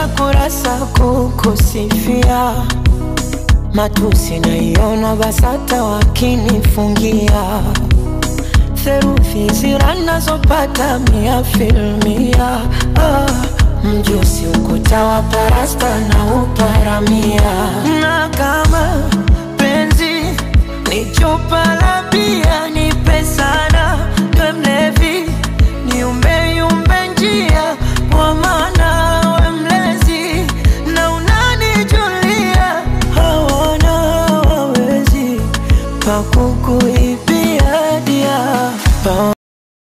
Nimejaza kurasa kukusifia, matusi naiona BASATA wakinifungia. Therufi zira nazopata mia filmia. Mjusi ukuta wa parasta na uparamia. Na kama penzi ni chupa la bia, nipe sana